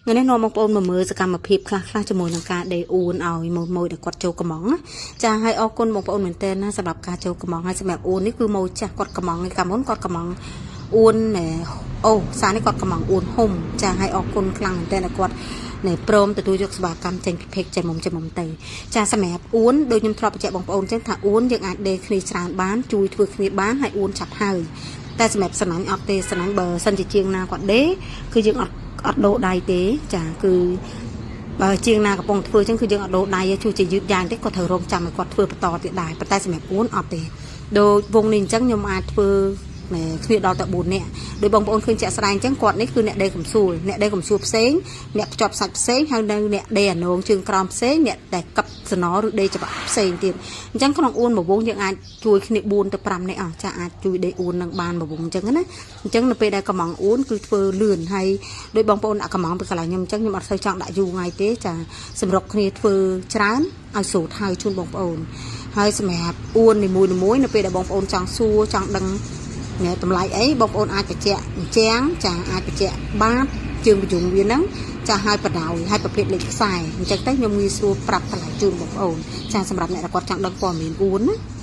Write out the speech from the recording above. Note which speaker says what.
Speaker 1: ថ្ងៃនេះនាំបងប្អូនមកមើលសកម្មភាពខ្លះៗជាមួយនឹងការដេរអួនឲ្យម៉ូយម៉ូយដែលគាត់ចូលកំងណាចាហើយអរគុណបងប្អូនមែនទែនណាសម្រាប់ការចូលកំងហើយសម្រាប់អួននេះគឺម៉ូយចាស់គាត់កំងឯកាលមុនគាត់កំងអួនណែអូសារនេះគាត់កំងអួនហុំចាហើយអរគុណខ្លាំងមែនទែនដែលគាត់ណែព្រមទទួលយកសេវាកម្មចេញពីភេកចេញមុំចេញមុំទៅចាសម្រាប់អួនដូចខ្ញុំធ្លាប់បញ្ជាក់បងប្អូនចឹងថាអួនយើងអាចដេរគ្នាច្រើនបានជួយធ្វើគ្នាបានហើយអួនឆាប់ហើយតែសម្រាប់សំណាញ់អត់ទេសំណាញ់បើសិនជាជាងណាគាត់ដេរគឺយើងអត់អត់ដូរដៃទេចាគឺបើជាងណាកំពុងធ្វើចឹងគឺយើងអត់ដូរដៃទេជួយជាយឺតយ៉ាងទេគាត់ត្រូវរងចាំឲ្យគាត់ធ្វើបន្តទៀតដែរប៉ុន្តែសម្រាប់អួនអត់ទេដូចវងនេះអញ្ចឹងខ្ញុំអាចធ្វើណែគ្នាដល់តែ4នាក់ដោយបងប្អូនឃើញជាក់ស្ដែងអញ្ចឹងគាត់នេះគឺអ្នកដេរកំសួលអ្នកដេរកំសួលផ្សេងអ្នកភ្ជាប់សាច់ផ្សេងហើយនៅអ្នកដេរអានងជើងក្រោមផ្សេងអ្នកដែលកឹបសណឬដេរច្បាក់ផ្សេងទៀតអញ្ចឹងក្នុងអួនមួយវងយើងអាចជួយគ្នា4ទៅ5នាក់អស់ចាអាចជួយដេរអួននឹងបានមួយវងអញ្ចឹងណាអញ្ចឹងនៅពេលដែលកំងអួនគឺធ្វើលឿនហើយដោយបងប្អូនដាក់កំងពីកន្លែងខ្ញុំអញ្ចឹងខ្ញុំអត់សូវចង់ដាក់យូរថ្ងៃទេចាសម្រុកគ្នាធ្វើច្រើនឲ្យស្រួលហើយជូនបងប្អូនហើយសម្រាប់អួននីមួយៗនៅពេលដែលបងប្អូនចង់សួរចង់ដឹង ណែតម្លៃអីបងប្អូនអាចបញ្ជាក់អញ្ចឹងចាអាចបញ្ជាក់បាតជើងបញ្ជុងវាហ្នឹងចាឲ្យបដោយឲ្យប្រភេទលេខខ្សែអញ្ចឹងទៅខ្ញុំងាយស្រួលប្រាប់តម្លៃជូនបងប្អូនចាសម្រាប់អ្នកដែលគាត់ចង់ដឹងព័ត៌មានអួនណា។